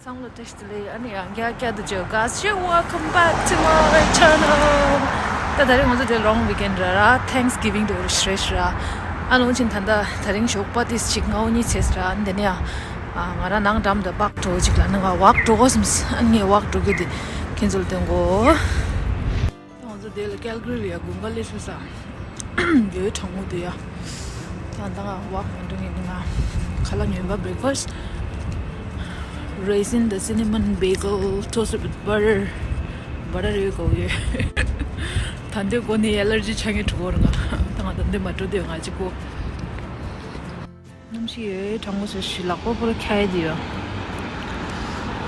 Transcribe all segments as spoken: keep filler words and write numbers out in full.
ཚང་མ་ལ་བཀྲ་ཤིས་བདེ་ལེགས། ཨ་ནི་ཡང་བསྐྱར་བསྐྱར་དུ་བརྗོད། Guys, welcome back to my channel. ད་ད་རེས་ང་ཚོ་དེ་long weekend་ར་ར། Thanksgiving་དུ་རེད་ར། ཨ་ནི་ཕྱིན་ད་ད་ད་རིང་ཞོགས་པ་ཏིས་ཅིག་ང་འོ་གཉིས་ཚེས་ར། ཨ་ནི་དེ་ནས་ཡང་ང་ར་ནང་འགྲམ་དུ་walk་འགྲོ་ཅིག་ལ་ནི་ང་walk་འགྲོ་གོ་སམ། ཨ་ནི་ངས་walk་འགྲོ་གི་དེ་ཁྱེད་ཚོ་ལ་སྟོན་གོ། ང་ཚོ་དེ་ལ་Calgary་ལ་ཡ་དགུན་ཁ་སླེབས་སོང་ས། ཡོད་གྲང་མོ་དེ་ཡ། ད་ད་ང་walk་མི་འགྲོ་ངེས་ནི་ང་། ཁ་ལག་ཉོས་པ། Breakfast, raisin, the cinnamon bagel, toasted with butter. Butter་ཡོད་གོ་ཡོད། ད་འདི་གོ་ནི་allergy་ཆགས་ངེས་འགྲོ་གོ་ར་ང་། ད་ང་ད་འདི་མ་འགྲོ་དེ་ང་ཅིག་གོ། གནམ་གཤིས་ཡོད་གྲང་མོ་ཞིག་ཞིག་ལག་པ་པོ་ར་ཁྱ་ཡི་དེ་ཡོད།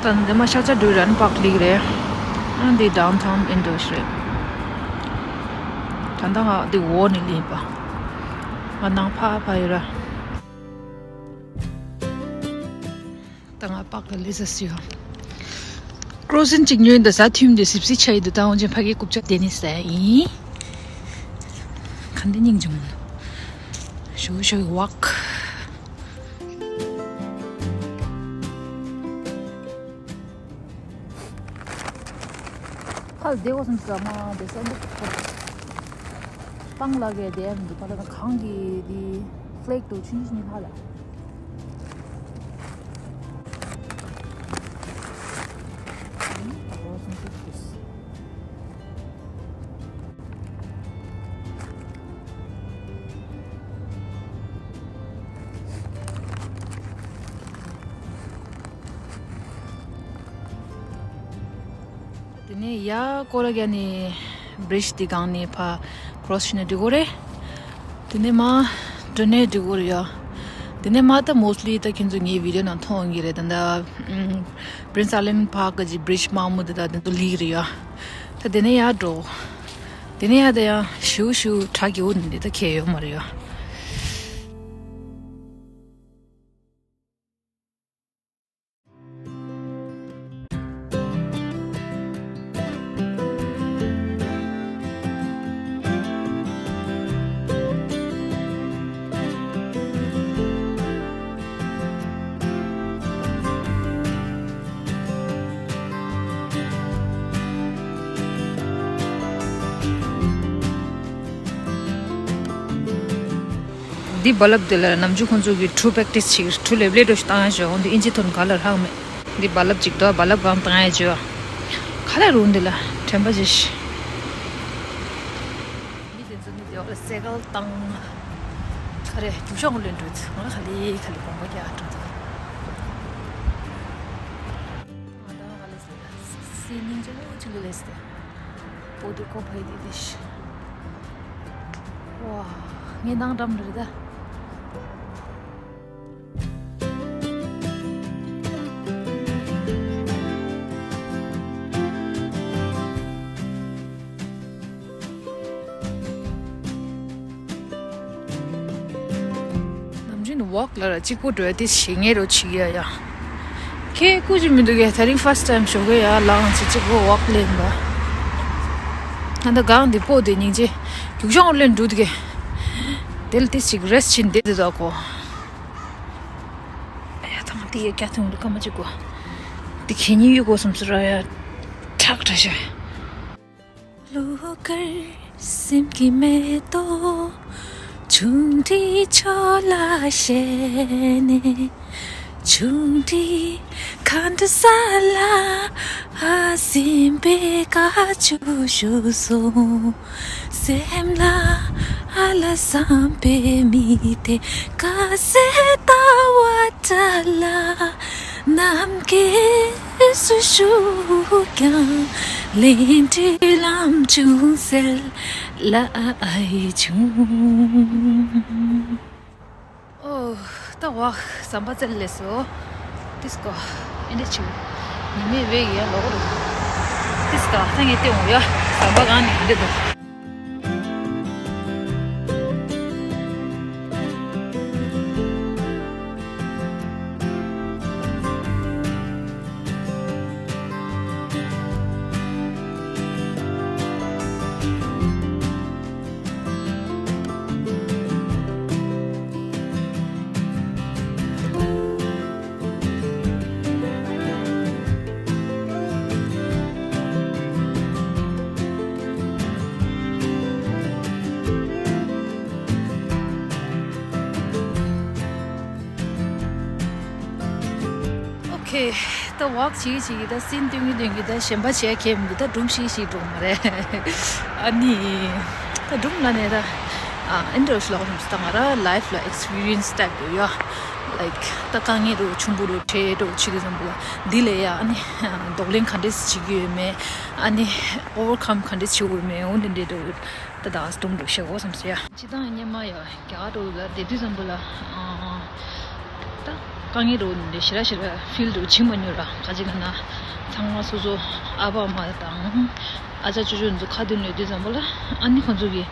ད་འདི་མ་ཤ་ཚ་འགྲོ་རན་པག་ལིག་རེད། ཨ་འདི་downtown་ཨིན་འགྲོ་ཞིག་རེད། ད་ད་ང་འདི་འོག་ནས་ལེན་པ། ང་ནང་ཕ་ཕ་ཡོད་ར། ད་ང་པག་ག་ལི་ས་སི་ཡོ། ཀྲོ་སན་གཅིག་ཉོས་འདི་ཟ་ཐུམ་འདི་སིབ་སི་ཆ་ཡི་འདི་ད་འོང་ཅན་ཕ་གི་རྐུབ་ཆ་དེ་ནི་ཟ་ཡིན། ག་འདི་སྙིང་རྗེ་མོ། ཞུ་ཞུ་ཝག་ཕལ་བདེ་བོ་སོང་ཙང་མ་བདེ་སོང་འདུག་སྤང་ལ་གས་བདེ་མི་འདུག་ད་ལྟ་གང་གི་དེ་ཕླེག་ཏུ་ཆུན་ཆུན་ཧ་ལ། དེ་ནས་ཡ་ཀོ་ར་ག་ནི་bridge་དེ་སྒང་ནས་ཕ་cross་བྱས་ན་འགྲིག་གོ་རེད། དེ་ནས་མ་འགྲོ་ནས་འགྲིག་གོ་རེད་ཡ། དེ་ནས་མ་ད་mostly་ད་ཁྱེད་ཚོ་ངའི་video་ནང་མཐོང་གི་རེད། ད་ད་Prince Island Park་གི་bridge་དམར་མོ་དེ་ད་དེ་ཚོ་ལིག་རེད་ཡ། ད་དེ་ནས་ཡར་འགྲོ། དེ་ནས་ཡར་ད་ཡང་ཞུ་ཞུ་བྲག་གི་འུ་ནི་ད་ཁྱེད་ཡོད་མ་རེད་ཡ། འདི་རྦ་རླབས་འདི་ལ་ནམ་རྒྱུན་ཁོང་ཚོ་གི་ཁྲུ་པེག་ཊིས་བྱེད་ཀྱི་ཁྲུ་ལེབ་ལེབ་འགྲོ་ཞིག་བཏང་ཡ་བྱོས། འོ་འདི་ཨིན་ཇི་ཐོན་ག་ལ་རག་མེད། འདི་རྦ་རླབས་ཅིག་ཏོ་རྦ་རླབས་གང་བཏང་ཡ་བྱོས། ག་ལ་རུང་འདི་ལ་དྲན་པ་བྱེད་ཤི། མི་དེ་ཚོ་ནི་དེ་བ་ལ་སེ་གལ་བཏང་། ག་རེ་རྒྱུག་ཤོག་ལེན་འགྲོ་ཚུལ་ང་ལ་ག་ལེ་ག་ལེ་གོམ་པ་རྒྱག་འགྲོ་ཚུལ། ང་ད་ག་ལེ་སེ་སེ་སྙིང་རྗེ་མོ་ཅིག་ལ་ལེ་སེ། པོ་ཏི་ཀོ་ཕའི་དེ་དེ་ཤི། ཝ། ངའི་ནང་འགྲམ་རེད་ད། ནམ་རྒྱུན་ཝོག་ལ་ར་གཅིག་པུ་འགྲོ་ཡ་དེ་ཞེ་ངེས་རོ་ཆིག་ཡ་ཡ། ཁྱེད་སྐུ་ཅི་མི་འདུག་གས། ད་རིང་first time་ཞོགས་ཀས་ཡ་ལངས་ཚེ་གཅིག་པུ་ཝོག་ལེན་པ། ང་ད་གང་འདི་པོ་དེ་སྙིང་རྗེ། རྒྱུག་ཤོག་ལེན་འགྲོ་འདུག་གས། དེ་ལ་དེ་ཞིག་རེས་ཕྱིན་བསྡད་དེ་དོ་གོ། ཨ་ཡ་ད་ང་དེ་ཡ་རྒྱ་ཐུང་འདུག་ཀ་མ་གཅིག་གོ། དེ་ཁྱེད་གཉིས་ཡོད་གོ་བསམ་ཚུལ་ར་ཡ། ཁྲག་ཁྲ་ཤ། བློ་དཀར་སེམས་ཀྱི་མེ་ཏོག་ཆུང་འདྲིས་ཕྱོགས་ལ་བཞད་ནས། ཆུང་འདྲིས་ཁ་འདྲ་ས་ལ་ཨ་སིམ་པའི་ཀ་ཆུ་བཞུར་སོང་། སེམས་ལ་ཨ་ལ་བསམ་པའི་མི་དེ་དཀར་གསལ་ཟླ་བ་འདྲ་ལ། ནམ་མཁའི་སུ་བཞུགས་ཀྱང་ལས་འབྲས་ལམ་བྱུང་གསལ་ལ་ཨའི་བྱུང་། ཨོ། ད་བ་ཟམ་པ་བཙལ་ལས་སོ། ཏིས་ཀོ། ཨེ་འདྲ་ཆུ། ཉི་མའི་འོད་ཡར་ལོག་རུ། ཏིས་ཀ་ད་ངས་ལྟེ་འོང་ཡ། ཟམ་པ་གང་ནས་འདི་འདུག་ད་ཝག་བྱེད་ཀྱི་བྱེད་ཀྱི་ད་སིན་སྟོན་གྱི་སྟོན་གྱི་ད་གཞན་པ་བྱས་ཁེལ་མི་འདུག་ད་སྒྲུང་ཤེས་ཤིག་འགྲོ་མ་རེད། ཨ་ནི་ད་སྒྲུང་ལ་ནས་ད་ཨ་ཨེ་འདྲ་ཞིག་ལོག་ཙམ་ཞིག་ད་ང་ར་ལའིཕ་ལ་ཨེགས་པི་རི་ཡན་སི་ཊའིབ་ཡོད་ཡ། ལའིཀ་ད་དཀའ་ངལ་འདྲ་ཆུང་པོ་འདྲ་འཕྲད་འདྲ་བྱེད་དུས་ཙམ་པ་ལ་འདི་ལས་ཡ་ཨ་ནི་གདོང་ལེན་ག་འདྲས་བྱེད་ཀྱི་ཡོད་མེད། ཨ་ནི་ཨོ་ཝར་ཀམ་ག་འདྲས་བྱེད་དགོས་མེད་འོ་འདི་འདྲས་འདྲ། ད་ད་སྒྲུང་འདྲ་བཤད་དགོས་བསམ་སོང་ཡ། སྤྱིར་བཏང་སྔོན་མ་ཡ་རྒྱ་གར་འདྲ་ལ་བསྡད་དུས་ཙམ་པ་ལ་ཨ་ད་དཀའ་ངལ་འདྲ་འདི་ཞེ་དྲག་ཞེ་དྲག་ཕིལ་འདྲ་བྱེད་མ་མྱོང་ར། ག་ཅི་ལབ་ན་ཚང་མ་སོ་སོ་ཨ་ཕ་ཨ་མ་དང་ཨ་ཅག་ཅོ་ཅོ་ཚོ་ཁ་མདུན་ལ་ཡོད་དུས་ཙམ་པ་ལ་ཨ་ནི་ཁོང་ཚོ་གི་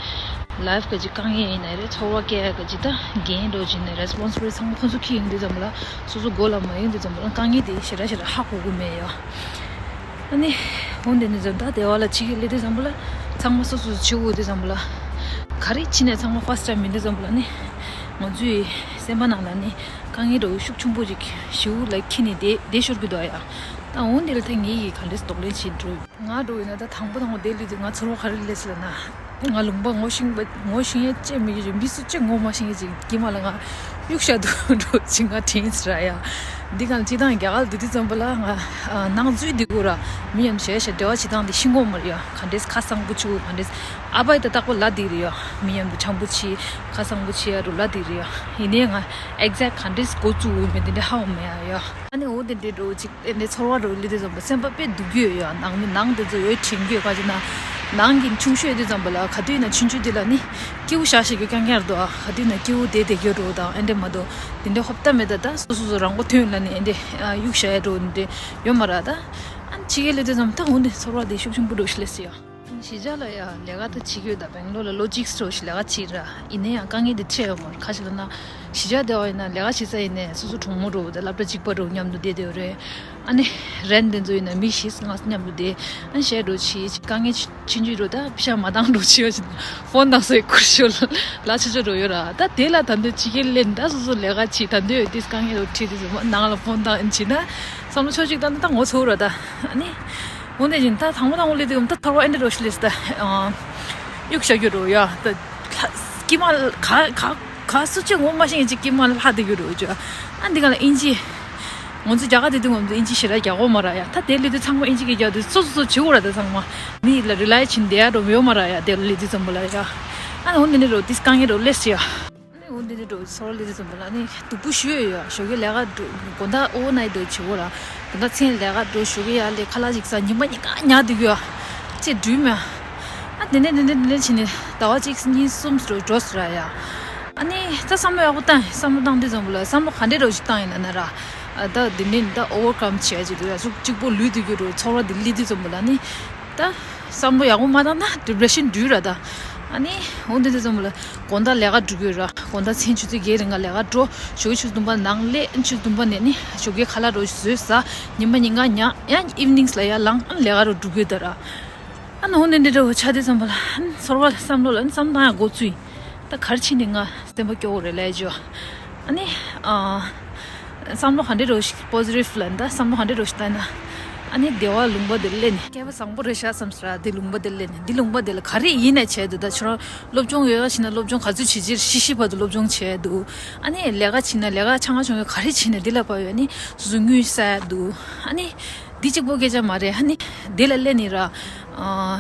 ལའིཕ་ག་ཅི་དཀའ་ངལ་ཡིན་ནའི་རེད། ཚོར་བ་སྐྱེ་ཡ་ག་ཅི་ད་འགན་འདྲ་ཅིག་ནས་རེ་སི་པོན་སི་བི་ལི་ཊི་ཚང་མ་ཁོང་ཚོ་འཁྱེར་ཡོང་དུས་ཙམ་པ་ལ་སོ་སོ་མགོ་ལ་མ་ཡོང་དུས་ཙམ་པ་ལ་དཀའ་ངལ་དེ་ཞེ་དྲག་ཞེ་དྲག་ཧ་གོ་གི་མེད་ཡ། ཨ་ནི་འོ་འདི་ནི་ཙམ་ད་སྡེ་བ་ལ་ཅིག་སླེབས་དུས་ཙམ་པ་ལ་ཚང་མ་སོ་སོ་བྱེད་དགོས་དུས་ཙམ་པ་ལ་ག་རེ་བྱས་ནས་ཚང་མ་ཕར་སི་ཊའིམ་ཡིན་དུས་ཙམ་པ་ལ་ནི་ང་ཚོའི་སེམས་པ་ནང་ལ་ནི་དཀའ་ངལ་འདྲ་བོ་ཤུགས་ཆེན་པོ་ཅིག་ཞེ་པོ་ལ་འཁྱེར་ནས་བསྡད་བསྡད་ཤོར་གི་འདུག་ཡ། ད་འོ་འདི་ལ་ད་ངས་ཡིས་ག་འདྲས་གདོང་ལེན་བྱེད་འགྲོ། ང་འདྲ་བོ་ཡིན་ན་ད་དང་པོ་དང་པོ་བསྡད་ལུས་དུས་ང་ཚོར་བ་ག་རེ་སླེབས་སོང་ལབ་ན། ང་ལུང་པ་ངོ་ཤེས་པ་ངོ་ཤེས་ཡ་ཅིག་མེད་ཀྱི་རེད། མི་སུ་གཅིག་ངོ་མ་ཤེས་ཀྱི་ཅིག་དཀྱིལ་མ་ལ་ང་གཡུག་བཞག་འདུག་འགྲོ་ཅིག་ང་དྲན་སོང་ར་ཡ། འདི་གང་སྤྱིར་བཏང་རྒྱ་གར་ལ་སྡོད་དུས་ཙམ་པ་ལ་ང་ནང་འཛུལ་སྡོད་དགོས་ར། མི་ཡང་ཞེ་ཞེ་འབྲེལ་བ་བྱེད་སྟངས་འདི་ཤེས་ཀྱི་མ་རེད་ཡ། ག་འདྲས་ཁ་གསང་པོ་བྱེད་དགོས་ག་འདྲས། ཨ་ཕ་ཡིས་ད་རྟག་པར་ལབ་བསྡད་ཀྱི་རེད་ཡ། མི་ཡང་འདི་འཆམ་པོ་བྱེད་ཁ་གསང་པོ་བྱེད་ཡ་འདྲ་ལབ་བསྡད་ཀྱི་རེད་ཡ། ཡིན་ནའི་ང་ཨེག་ཛེག་ག་འདྲས་འགོ་བཙུགས་དགོས་མིན་འདི་འདྲ་ཧ་གོ་མེད་ཡ་ཡ། ཨ་ནི་འོ་དེ་འདྲའི་འདྲ་བོ་ཅིག་ཨེ་འདྲའི་ཚོར་བ་འདྲ་བོ་སླེབས་དུས་ཙམ་པ་སེམས་པ་དཔེ་སྡུག་གི་ཡོད་ཡ། ནང་མི་ནང་དེ་ཚོ་འོ་དྲན་གྱི་ཡོད། ག་ཅི་ན་ནང་གི་ཆུང་ཤོས་དེ་ཙམ་པ་ལ་ག་དུས་ཡིན་ན་ཆུང་ཆུང་དེ་ལ་ནི་སྐྱིད་པོ་བཞག་བཞག་རྒྱུ་རྐྱང་རྐྱང་རེད་འདུག་ཨ། ག་དུས་ཡིན་ན་སྐྱིད་པོ་བསྡད་བསྡད་རྒྱུ་འདྲ་བོ་དང་ཨེ་འདྲ་མ་གཏོགས་དེ་འདྲའི་ཧོབ་སྟེ་མེད། ད་ད་སོ་སོ་སོ་རང་མགོ་ཐོན་ལ་ནི་ཨེ་འདྲའི་གཡུག་བཞག་ཡ་འདྲ་བོ་འདི་འདྲ་ཡོད་མ་རེད། ད་ཨ་ནི་ཕྱི་རྒྱལ་སླེབས་དུས་ཙམ་ད་འོ་འདི་ཚོར་བ་དེ་ཤུགས་ཆེན་པོ་འདྲ་བོ་ཞིག་སླེབས་སོང་ཡ། གཞིས་ཆགས་ལ་ཡང་ལས་ཀ་ད་བྱེད་ཀྱི་ཡོད། ད་སྦེང་ལོར་ལ་ལོ་གཅིག་འགྲོ་ཞིག་ལས་ཀ་བྱེད་ར། ཡིན་ན་ཡང་དཀའ་ངལ་འདི་འཕྲད་ཡོད་མ་རེད། ག་ཅི་ལབ་ན་གཞིས་ཆགས་བསྡད་པ་ཡིན་ན་ལས་ཀ་བྱེད་ས་ཡིན་ནའི་སོ་སོ་གྲོགས་མོ་འདྲ་བོ་དང་སློབ་གྲྭ་གཅིག་པ་འདྲ་བོ་མཉམ་དུ་བསྡད་བསྡད་ཡོད་རེད། ཨ་ནི་རེན་ཊི་དེ་ཚོ་ཡིན་ན་མི་བཞི་ལྔ་མཉམ་དུ་བསྡད། ཨ་ནི་གཞས་འདྲ་བོ་བྱེད། དཀའ་ངལ་ཆེ་ཆུང་འདྲ་བོ་ད་པེ་ཤ་མ་བཏང་འདྲ་བོ་བྱེད་པ་ཞིག་ཕོན་བཏང་སའི་ཁུར་ཤོར་ལ་ཆུ་ཆུ་འདྲ་བོ་ཡོད་ར། ད་དེ་ལ་ད་འདོད་ཕྱི་རྒྱལ་སླེབས་ད་སོ་སོ་ལས་ཀ་བྱེད། ད་འདོད་ཡོད་དེ་དཀའ་ངལ་འདྲ་བོ་འཕྲད་དུས་ཙམ་པ་ནང་ལ་ཕོན་བཏང་ཨེ་བྱེད་ན་བསམ་བློ་ཕྱོགས་གཅིག་བཏང་ན་ད་ངོ་ཚ་ར། ད་ཨ་ནི། འོ་འདི་བཞིན་ད་དང་པོ་དང་པོ་སླེབས་དུས་ད་ཚོར་བ་ཨེ་འདྲ་འདྲ་བོ་ཞིག་སླེབས་སོང་། ད་གཡུག་བཞག་རྒྱུ་འདྲ་བོ་ཡ། ད་དཀྱིལ་མ་ག་ག་ག་སུ་གཅིག་ངོ་མ་ཤེས་མཁན་ཅིག་དཀྱིལ་མ་ལྷག་བསྡད་རྒྱུ་འདྲ་བོ་བྱས། ཨ་འདི་ག་ལ་དབྱིན་ཇི། ང་ཚོ་རྒྱ་གར་བསྡད་དུས་ང་ཚོ་དབྱིན་ཇི་ཞེ་དྲག་རྒྱག་གི་མ་རེད་ཡ། ད་དེ་སླེབས་དུས་ཚང་མ་དབྱིན་ཇི་གིས་རྒྱག་དུས་སོ་སོ་སོ་བྱེད་དགོས་ར། ད་ཚང་མ་མི་ལ་རི་ལའེ་བྱེད་བསྡད་ཡ་འདྲ་བོ་ཡོད་མ་རེད་ཡ། དེ་ལ་སླེབས་དུས་ཙམ་པ་ལ་ཡ། ཨ་འོ་འདི་འདྲ་འདྲ་བོ་དེ་དཀའ་ངལ་འདྲ་བོ་སླེབས་སོང་ཡ། ཨ་ནི་འོ་འདི་འདྲ་འདྲ་བོ་ཚོར་བ་སླེབས་དུས་ཙམ་པ་ལ་ཨ་ནི་སྡུག་པོ་ཞེ་པོ་ཡོད་ཡ། ཞོགས་ཀས་ལས་ཀ་འགྲོ་དགོང་དག་ཨོ་བར་ནའིཊ་འདྲ་བོ་བྱེད་དགོས་ར། དགོང་དག་མཚན་ལས་ཀ་འགྲོ་ཞོགས་ཀས་ཡར་སླེབས་ཁ་ལག་ཅིག་ཟ། ཉི་མ་གཉིས་ཀ་ཉལ་སྡོད་ཀྱི་ཡ། ཅེས་འགྲུལ་མེད། ཨ་དེ་ནས་དེ་ནས་དེ་ནས་བྱས་ནས་ཟླ་བ་གཅིག་གཉིས་གསུམ་འགྲོ་འགྲོ་སོང་ར་ཡ། ཨ་ནི་ད་བསམ་བློ་ཡག་པོ་བཏང་། བསམ་བློ་བཏང་དུས་ཙམ་པ་ལ་བསམ་བློ་ག་འདྲ་འདྲ་བོ་ཞིག་བཏང་ཡིན་ན་ན་ར། ཨ་ད་དེ་ནས་ད་ཨོ་ཝར་ཀམ་བྱས་ཅིག་འདུག་ཡ། ཚུགས་གཅིག་པོ་ལུས་སྡོད་ཀྱི་འདྲ་བོ་ཚོར་བ་དེ་སླེབས་དུས་ཙམ་པ་ལ་ནི། ད་བསམ་བློ་ཡག་པོ་མ་བཏང་ན་ཌི་པི་རེ་ཤན་འགྲོ་ར་ད། ཨ་ནི་འོ་འདི་འདི་ཙམ་པ་ལ་དགོང་དག་ལས་ཀ་འགྲོ་གི་ཡོད་ར། དགོང་དག་མཚན་ཆུ་ཚོད་བརྒྱད་རིང་ག་ལས་ཀ་འགྲོ། ཞོགས་ཀས་ཆུ་ཚོད་བདུན་པ་ནང་སླེབས། ཆུ་ཚོད་བདུན་པ་ནས་ནི་ཞོགས་ཀའི་ཁ་ལག་འདྲ་བོ་བཟོས་ཟ། ཉི་མ་ཉིན་གང་ཉལ། ཡང་ཨིབ་ནིང་ལ་ཡར་ལངས། ཨ་ནི་ལས་ཀ་འདྲ་བོ་འགྲོ་གི་ཡོད་ད་ར། ཨ་ནི་འོ་འདི་འདི་འདྲ་བོ་ཆགས་དུས་ཙམ་པ་ལ་ཨ་ནི་ཚོར་བ་བསམ་བློ་ལ་ཨ་ནི་བསམ་བཏང་ཡག་འགོ་བཙུགས་ཡིན། ད་ག་རེ་བྱས་ནས་ང་སེམས་པ་སྐྱོ་བོ་རེད་ལབ་ཡ་ཅིག་ཡོད། ཨ་ནི་ཨ། བསམ་བློ་ག་འདྲ་འདྲ་བོ་ཞིག་པོ་སི་ཊི་བི་ལབ་ན་ད་བསམ་བློ་ག་འདྲ་འདྲ་བོ་ཞིག་བཏང་ན། ཨ་ནི་སྡེ་བ་ལུང་པ་འདིར་སླེབས་ནས་སྐལ་བ་བཟང་པོ་རེད་ཤག་བསམ་སོང་ར། འདི་ལུང་པ་འདིར་སླེབས་ནས། འདི་ལུང་པ་འདི་ལ་ག་རེ་ཡིན་ནའི་བྱས་འདུག་ད་ཁྱོད་རང་སློབ་སྦྱོང་ཡོད་ཡ་ཕྱིན་ན་སློབ་སྦྱོང་ག་ཚོད་བྱེད་ཕྱིར་ཤི་ཤི་བར་དུ་སློབ་སྦྱོང་བྱས་འདུག་ཨ་ནི་ལས་ཀ་བྱེད་ན་ལས་ཀ་ཆ་ཚང་ཆུང་ངུ་ག་རེ་བྱེད་ནའི་འདི་ལ་བབས་ཡོད། ཨ་ནི་སོ་སོ་དངུལ་བསགས་འདུག་ཨ་ནི་འདི་གཅིག་པོ་སྐད་ཆ་མ་རེད། ཨ་ནི་འདི་ལ་སླེབས་ནས་ར། ཨ་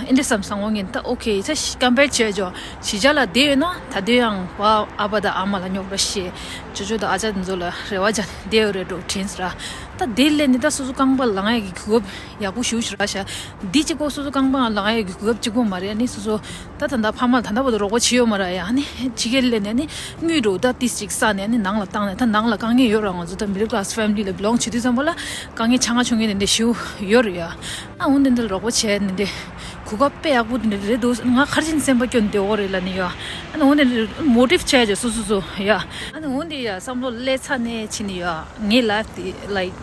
ཨེ་འདྲ་བསམ་སོང་། ངས་ད་ཨོ་ཁེ་ད་ཀམ་པེར་བྱས་ཅོ། གཞིས་ཆགས་ལ་བསྡད་ཡོད་ན་ད་དུང་ཡང་ཕ་ཨ་ཕ་དང་ཨ་མ་ལ་རྙོག་དྲ་བཤད། ཅོ་ཅོ་དང་ཨ་ཅག་དེ་ཚོ་ལ་རེ་བ་བྱས་བསྡད་ཡོད་རེད་འགྲོ་དྲན་སོང་ར། ད་དེ་སླེབས་ནས་ད་སོ་སོ་རྐང་པ་ལངས་ཡག་གི་གོ་སྐབས་ཡག་པོ་ཞེ་པོ་ཞིག་རག་ཤག་འདི་གཅིག་པོ་སོ་སོ་རྐང་པ་ལངས་ཡག་གི་གོ་སྐབས་གཅིག་པོ་མ་རེད། ཨ་ནི་སོ་སོ་ད་ད་ལྟ་ཕ་མ་ད་ལྟ་བར་དུ་རོགས་པ་བྱས་ཡོད་མ་རེད་ཡ། ཨ་ནི་ཕྱི་རྒྱལ་སླེབས་ནས་ཨ་ནི་དངུལ་འདྲ་བོ་ད་ཏོག་ཙམ་ཅིག་བསགས་ནས་ཨ་ནི་ནང་ལ་བཏང་ནས། ད་ནང་ལ་དཀའ་ངལ་ཡོད་ར། ང་ཚོ་ད་མི་ཌལ་ཀ་ལ་སི་ཕེ་མི་ལི་ལ་བི་ལོང་བྱེད་དུས་ཙམ་པ་ལ་དཀའ་ངལ་ཆ་ཚང་ཆུང་ངུ་དེ་འདྲ་ཞེ་པོ་ཡོད་རེད་ཡ། ཨ་འོ་འདི་འདི་ལ་རོགས་པ་བྱས་ནས་འདི་གོ་སྐབས་དཔེ་ཡག་པོ་འདི་འདྲ་རེད་འདུག་ང་ག་རེ་བྱས་ནས་སེམས་པ་སྐྱོ་ནས་བསྡད་ཡོད་རེད་ལབ་ནས་ཡ། ཨ་ནི་འོ་འདི་འདི་མོ་ཊིབ་བྱས་བྱས་སོ་སོ་སོ་ཡ། ཨ་ནི་འོ་འདི་ཡ་བསམ་བློ་སླེབས་ཚར་ནས་ཕྱིན་ནས་ཡ། ངའི་ལའིཕ་དེ་ལའིཀ་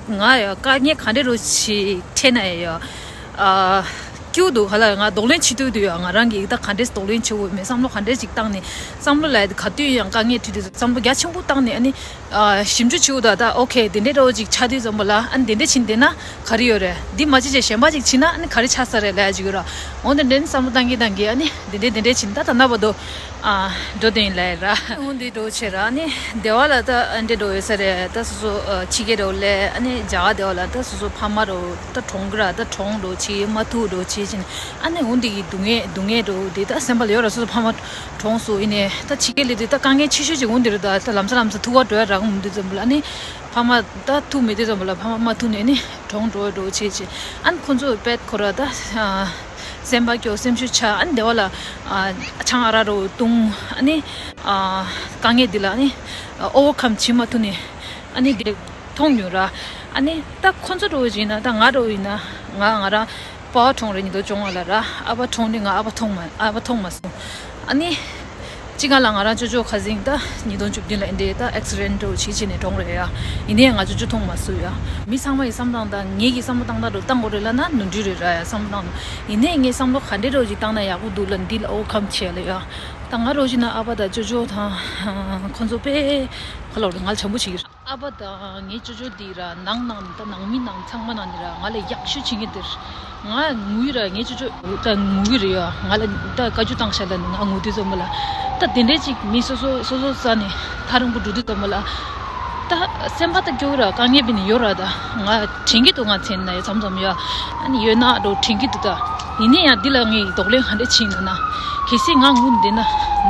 ང་ཡ་དཀའ་ངལ་ག་འདྲ་འདྲ་བོ་ཞིག་འཕྲད་ན་ཡ་ཡ། ཨ་ སྐྱིད་པོ་འདུག་ག་ལ། ང་གདོང་ལེན་བྱེད་དུས་དུས་ཡང་ང་རང་གིས་ད་ག་འདྲས་གདོང་ལེན་བྱེད་དགོས་མེད་བསམ་བློ་ག་འདྲས་ཅིག་བཏང་ནས་བསམ་བློ་ལ་ག་དུས་ཡང་དཀའ་ངལ་འཕྲད་དུས་བསམ་བློ་རྒྱ་ཆེན་པོ་བཏང་ནས་ཨ་ནི། ཨ། ཞིབ་འཇུག་བྱེད་དགོས་ད། ད་ཨོ་ཁེ་དེ་འདྲས་འདྲ་བོ་ཅིག་ཆགས་དུས་ཙམ་པ་ལ་ཨ་ནི་དེ་འདྲས་བྱིན་བསྡད་ན་ག་རེ་ཡོད་རེད། འདི་མ་བྱེད་བྱས་གཞན་པ་ཅིག་བྱིན་ན་ཨ་ནི་ག་རེ་ཆགས་ས་རེད་ལབ་ཡ་ཅིག་ཡོད་ར། འོ་དེ་འདྲས་བསམ་བློ་བཏང་གིན་བཏང་གིན་ཨ་ནི་དེ་འདྲས་དེ་འདྲས་བྱིན། ད་ད་ལྟ་བར་དུ་ཨ་འགྲོ་བསྡད་ཡིན་ལབ་ཡ་ར། འོ་འདི་འདྲ་བོ་བྱས་ར་ཨ་ནི་སྡེ་བ་ལ་ད་ཨ་འདྲས་འདྲ་བོ་ཡོད་ས་རེད། ད་སོ་སོ་ཨ་ཕྱི་རྒྱལ་འདྲ་བོ་ལ་ཨ་ནི་རྒྱ་གར་སྡེ་བ་ལ་ད་སོ་སོ་ཕ་མ་འདྲ་བོ་ད་གྲོངས་གི་ར། ད་གྲོངས་འགྲོ་བྱེད་མ་ཐུབ་འགྲོ་བྱེད་བྱས་ནས་ཨ་ནི་འོ་འདི་གི་སྡུག་བསྔལ་སྡུག་བསྔལ་འདྲ་བོ་འདི་ད་སེམས་པ་ལ་ཡོད་ར། སོ་སོ་ཕ་མ་གྲོངས་སོང་། ཡིན་ནའི་ད་ཕྱི་རྒྱལ་ལ་དུས་ད་དཀའ་ངལ་ཆེ་ཤོས་ཅིག་འོང་འདི་རེད། ད་ད་ལམ་སང་ལམ་སང་ཐུག་པ་འགྲོ་ཡ་རག་འོང་འདི་ཙམ་པོ་ལ་ཨ་ནི་ཕ་མ་ད་ཐུག་མེད་དུས་ཙམ་པོ་ལ་ཕ་མ་མ་ཐུག་ནས་ནི་གྲོངས་འགྲོ་འགྲོ་བྱེད་བྱེད། ཨ་ནི་ཁོ་ཚོ་དཔེ་ཁོ་ར་ད་ཨ་སེམས་པ་སྐྱོ་སེམས་ཤུགས་ཆག་ཨ་ནི་སྡེ་བ་ལ་ཨ་ཆང་ཨ་རག་འདྲ་བོ་བཏུང་ཨ་ནི་ཨ་དཀའ་ངལ་འདི་ལ་ཨ་ནི་ཨ་ཨོ་ཝར་ཀམ་བྱེད་མ་ཐུབ་ནས་ཨ་ནི་འདི་མཐོང་མྱོང་ར། ཨ་ནི་ད་ཁོ་ཚོ་འདྲ་བོ་ཅིག་ཡིན་ན་ད་ང་འདྲ་བོ་ཡིན་ན་ང་ང་རང་པ་ཕ་གྲོངས་རེད། ཉིས་སྟོང་བཅོ་ལྔ་ལ་ར། ཨ་ཕ་གྲོངས་ནས་ང་ཨ་ཕ་མཐོང་མ་ཨ་ཕ་མཐོང་མ་སོང་། ཨ་ནི་གཅིག་ག་ལ་ང་རང་ཅོ་ཅོ་ཁ་སང་ད་ཉིས་སྟོང་བཅུ་བདུན་ལ་འདི་འདྲའི་ད་ཨེག་སི་ཌེན་ཊི་འདྲ་བོ་བྱེད་བྱས་ནས་གྲོངས་རེད་ཡ། ཡིན་ནའི་ང་ཅོ་ཅོ་མཐོང་མ་སོང་ཡ། མི་ཚང་མ་ཡི་བསམ་སྟངས་དང་ངེད་ཀྱི་བསམ་བློ་བཏང་སྟངས་འདྲ་བོ་བཏང་དགོས་རེད་ལབ་ན་ནོར་འཁྲུལ་རེད་ར་ཡ། བསམ་བློ་བཏང་ཡིན་ནའི་ངས་བསམ་བློ་ག་འདྲའི་འདྲ་བོ་ཅིག་བཏང་ན་ཡག་པོ་འདུག་ལབ་འདི་ལ་ཨོ་ཁམ་བྱས་ལ་ཡ། ད་ང་འདྲ་བོ་ཅིག་ན་ཨ་ཕ་དང་ཅོ་ཅོ་དང་ཁོ་ཚོ་དཔེ་ཁ་ལོ་རེ་ང་ལ་བྱམས་པོ་བྱེད་ཀྱི་རེད། ཨ་ཕ་དང་ངའི་ཅོ་ཅོ་འདི་ར་ནང་ནང་ད་ནང་མི་ནང་ཚང་མ་ནང་ནས་ར་ང་ལས་ཡག་ཤོས་བྱེད་མཁན་དེ་ར། ང་ངུ་ཡི་ར། ངའི་ཅོ་ཅོ་ད་ངུ་གི་རེད་ཡ། ང་ལ་ད་བཀའ་བཀྱོན་བཏང་ཤག་ལབ་ནས་ང་ངུ་དུས་ཙམ་པ་ལ་ད་དེ་འདྲས་ཅིག་མི་སོ་སོ་སོ་སོ་ས་ནས་ཐག་རིང་པོ་འགྲོ་དུས་ཙམ་པ་ལ་ད་སེམས་པ་ད་སྐྱོ་གི་ར། དཀའ་ངལ་བྱས་ནས་ཡོད་ར། ད་ང་དྲན་གྱི་འདུག་ང་མཚན་ན་ཡ་མཚམས་མཚམས་ཡ་ཨ་ནི་ཡོད་ན་འགྲོ་དྲན་གྱི་འདུག་ད་ཡིན་ནའི་ཡང་འདི་ལ་ངས་གདོང་ལེན་ག་འདྲས་བྱས་ཡིན་ན་གལ་སྲིད་ང་ངུ་བསྡད་ན་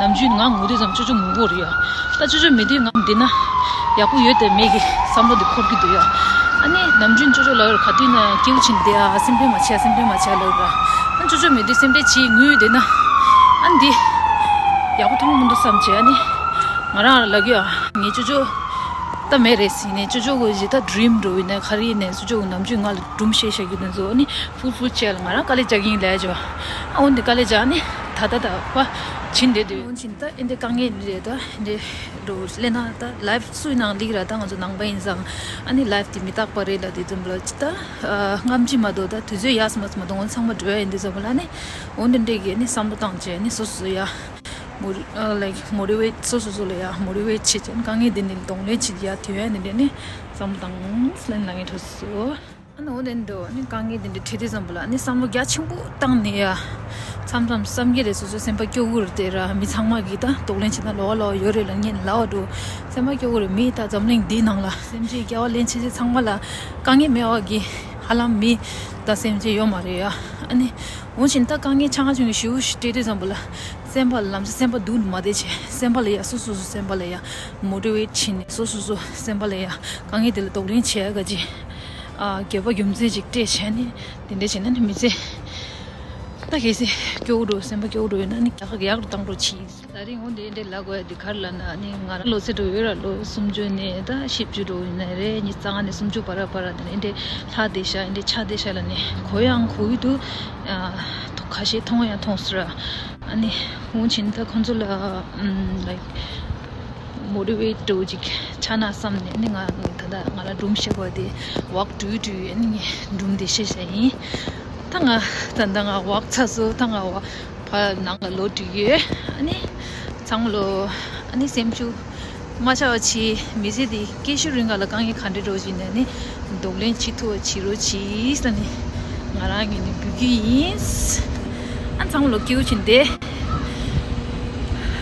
ནམ་རྒྱུན་ང་ངུ་དུས་ཙམ་ཅོ་ཅོ་ངུ་གོ་རེད་ཡ། ད་ཅོ་ཅོ་མེད་དུས་ང་འདི་ན་ཡག་པོ་ཡོད་དེ་མེད་ཀྱི་བསམ་བློ་འདི་འཁོར་གྱི་འདུག་ཡ། ཨ་ནི་ནམ་རྒྱུན་ཅོ་ཅོ་ལ་ཡོད་ག་དུས་ན་སྐྱིད་པོ་བྱས་ནས་བསྡད་ཨ། སེམས་ཁྲལ་མ་བྱེད་ཨ། སེམས་ཁྲལ་མ་བྱེད་ཨ་ལབ་ར། ཨ་ཅོ་ཅོ་མེད་དུས་སེམས་ཁྲལ་བྱེད་ངུས་བསྡད་ན་ཨ་འདི་ཡག་པོ་མཐོང་མི་འདུག་བསམ་བྱས། ཨ་ནི་ང་རང་ལ་ལབ་ཀྱི་ཡ། ངའི་ཅོ་ཅོ་ད་མེད་རེད་ཟེར་ནས་ཅོ་ཅོ་གི་ད་ཌི་རིམ་འགྲོ་ཡིན་ན་ག་རེ་ཡིན་ནས་ཅོ་ཅོ་གི་ནམ་རྒྱུན་ང་ལ་སྒྲུང་བཤད་བཤད་རྒྱུ་དེ་ཚོ་ཨ་ནི་ཧྥུལ་ཧྥུལ་བྱས་ལ་ང་རང་དཀའ་ལས་རྒྱག་གི་ཡིན་ལབ་ཅོ། ཨ་འོ་འདི་དཀའ་ལས་རྒྱག་ནི་ད་ད་ད་བ་བྱིན་བསྡད་དུས། འོན་ཅིང་ད་ཨེ་འདྲའི་དཀའ་ངལ་འདི་རེད། ད་ཨེ་འདྲའི་འགྲོ་སླེབས་ན་ད་ལའིབ་སུའི་ནང་སླེབས་ར། ད་ང་ཚོ་ནང་པ་ཡིན་ཙང་ཨ་ནི་ལའིབ་དེ་མི་རྟག་པ་རེད་ལ། དེ་ཙམ་ལ་ཅི་ད་སྔ་ཕྱི་མ་གཏོགས་ད་དུས་ཚོད་ཡག་སོང་མ་སོང་མ་གཏོགས་ཚང་མ་འགྲོ་ཡ་ཡིན་དུས་ཙམ་ལ་ཨ་ནི་འོ་འདི་འདྲའི་གི་ཨ་ནི་བསམ་བློ་བཏང་བྱས་ཨ་ནི་སོ་སོ་ཡ་མོ་ལའིཀ་མོ་ཊི་ཝེཊ་སོ་སོ་སོ་ལ་ཡ་མོ་ཊི་ཝེཊ་བྱེད་བྱས་དཀའ་ངལ་འདི་འདི་གདོང་ལེན་བྱེད་ཡ་དུས་ཡ་འདི་འདྲ་ཨ་ནི་བསམ་བློ་བཏང་ལེན་ལ་ངས་ཐུག་སོ། ཨ་ནི་འོ་དེ་འདྲ་ཨ་ནི་དཀའ་ངལ་དེ་འདྲ་འཕྲད་དུས་ཙམ་པ་ལ་ཨ་ནི་བསམ་བློ་རྒྱ་ཆེན་པོ་བཏང་ནས་ཡ། མཚམས་མཚམས་བསམ་གྱི་རེད། སོ་སོའི་སེམས་པ་སྐྱོ་གི་རེད་དེ་ར། མི་ཚང་མ་གིས་ད་གདོང་ལེན་བྱེད་ན་ལོགས་ལོགས་ཡོད་རེད་ལབ་ངས་ལབ་འགྲོ། སེམས་པ་སྐྱོ་གི་རེད། མི་ད་འཛམ་གླིང་འདིའི་ནང་ལ་སེམས་ཅན་སྐྱེ་བ་ལེན་ཆེ་ཆེ་ཚང་མ་ལ་དཀའ་ངལ་མེད་པ་གི་ཧ་ལམ་མི་ད་སེམས་ཅན་ཡོད་མ་རེད་ཡ། ཨ་ནི་འོ་བཞིན་ད་དཀའ་ངལ་ཆེ་ཆུང་ཞེ་པོ་ཞིག་འཕྲད་དུས་ཙམ་པ་ལ་སེམས་པ་ལ་ལམ་སང་སེམས་པ་སྡུག་མ་བསྡད་བྱས། སེམས་པ་ལ་ཡ་སོ་སོ་སོ་སེམས་པ་ལ་ཡ་མོ་ཊི་ཝེཊ་བྱས་ནས་སོ་སོ་སོ་སེམས་པ་ལ་ཡ་དཀའ་ངལ་དེ་ལ་གདོང་ལེན་བྱེད་ཡ་ག་ཅི། ཨ། འགྱོད་པ་རྒྱུ་མཚན་ཅིག་སྤྲད་བྱས་ནས་དེ་འདྲ་བྱས་ན་ནི་མི་ཚེ་ད་གལ་སྲིད་སྐྱོ་བོ་འགྲོ་སེམས་པ་སྐྱོ་བོ་འགྲོ་ཡོད་ན་ནི་ཡག་ཡག་རུ་བཏང་རོགས་གྱིས། ད་རིང་འོ་འདི་འདྲ་ལབ་དགོས་ཡ་འདི་ག་རེ་ལབ་ན་ནི་ང་རང་ལོ་ཚད་འགྲོ་ཡོད་ར། ལོ་སུམ་ཅུ་ནས་ད་བཞི་བཅུ་འགྲོ་ཡིན་ན་རེད། ཉི་ཤུ་རྩ་ལྔ་ནས་སུམ་ཅུ་བར་བར་དེ་འདྲ་ལྷག་བསྡད་ཤག་འདི་འདྲ་ཆགས་བསྡད་ཤག་ལབ་ནས་གོ་ཡང་གོ་གི་འདུག་ཨ། ཁ་ཤས་མཐོང་ཡང་མཐོང་སོང་ར། ཨ་ནི་འོ་བྱས་ད་ཁོང་ཚོ་ལ་ཨམ་ལའིཀ་མོ་ཊི་ཝེཊ་འདྲ་བོ་ཅིག་ཆགས་ན་བསམ་ནས་ནི་ང་ད་ལྟ་ང་ལ་སྒྲུང་བཤད་པ་དེ་ཝོག་འགྲོ་འགྲོ་ཨ་ནི་ངས་སྒྲུང་དེ་བཤད་བཤད་ཡིན། ད་ང་ད་ལྟ་ང་ཝོག་ཚར་སོང་། ད་ང་ཝོག་ཕར་ནང་ལ་ལོག་འགྲོ་གི་ཡོད། ཨ་ནི་ཚང་མ་ལོ་ཨ་ནི་སེམས་ཤུགས་མ་ཆག་པ་བྱེད། མི་ཚེ་འདི་སྐྱེ་ཤི་རིང་ག་ལ་དཀའ་ངལ་ག་འདྲ་འགྲོ་བཞིན་ནས་ནི་གདོང་ལེན་བྱེད་ཐུབ་པ་བྱེད་རོགས་གྱིས་ཟེར་ནས་ང་རང་གིས་ནི་འབོད་སྐུལ་ཡིན། ཨ་ཚང་མ་ལོ་སྐྱིད་པོ་བྱེད་དེ།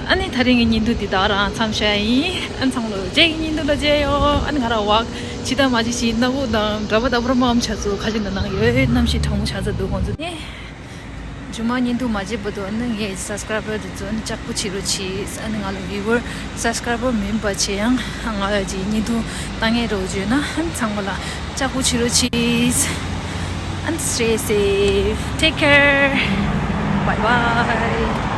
ཨ་ནི་ད་རིང་གི་བརྙན་ཐུང་འདི་ད་རང་མཚམས་བཞག་ཡིན། ཨ་ཚང་མ་ལོ་རྗེས་ཀྱི་བརྙན་ཐུང་ལ་མཇལ་ཡོང་། ཨ་ནི་ང་རང་ཝོག་བྱེད་དང་མ་བྱེད་ཅིག་སྣ་བུག་དང་འདྲ་པོ་འདྲ་པོ་ར་མ་འམ་ཆ་ཚུ་ཁ་ཤས་འདི་ནང་ཡོད་རྣམ་ཤེས་གྲང་མོ་ཆ་ཚ་འདུག་ཁོང་ཚོ་ནི། རྗེས་མ་བརྙན་ཐུང་མ་བརྗེད་བར་དུ་ཨ་ནི་ངའི་སབ་སི་ཀ་རའི་བར་དེ་ཚོ་ཨ་ནི་ལྕགས་པོ་བྱེད་རོགས་གྱིས། ཨ་ནི་ང་ལ་བིའུ་ཝར་སབ་སི་ཀ་རའི་བར་མིན་པ་བྱས་ཡང་ང་ལ་ཅིག་བརྙན་ཐུང་ལྟ་མཁན་རོགས་བྱོས་ན་ཨ་ནི་ཚང་མ་ལ་ལྕགས་པོ་བྱེད་རོགས་གྱིས། And stay safe. Take care. Bye bye.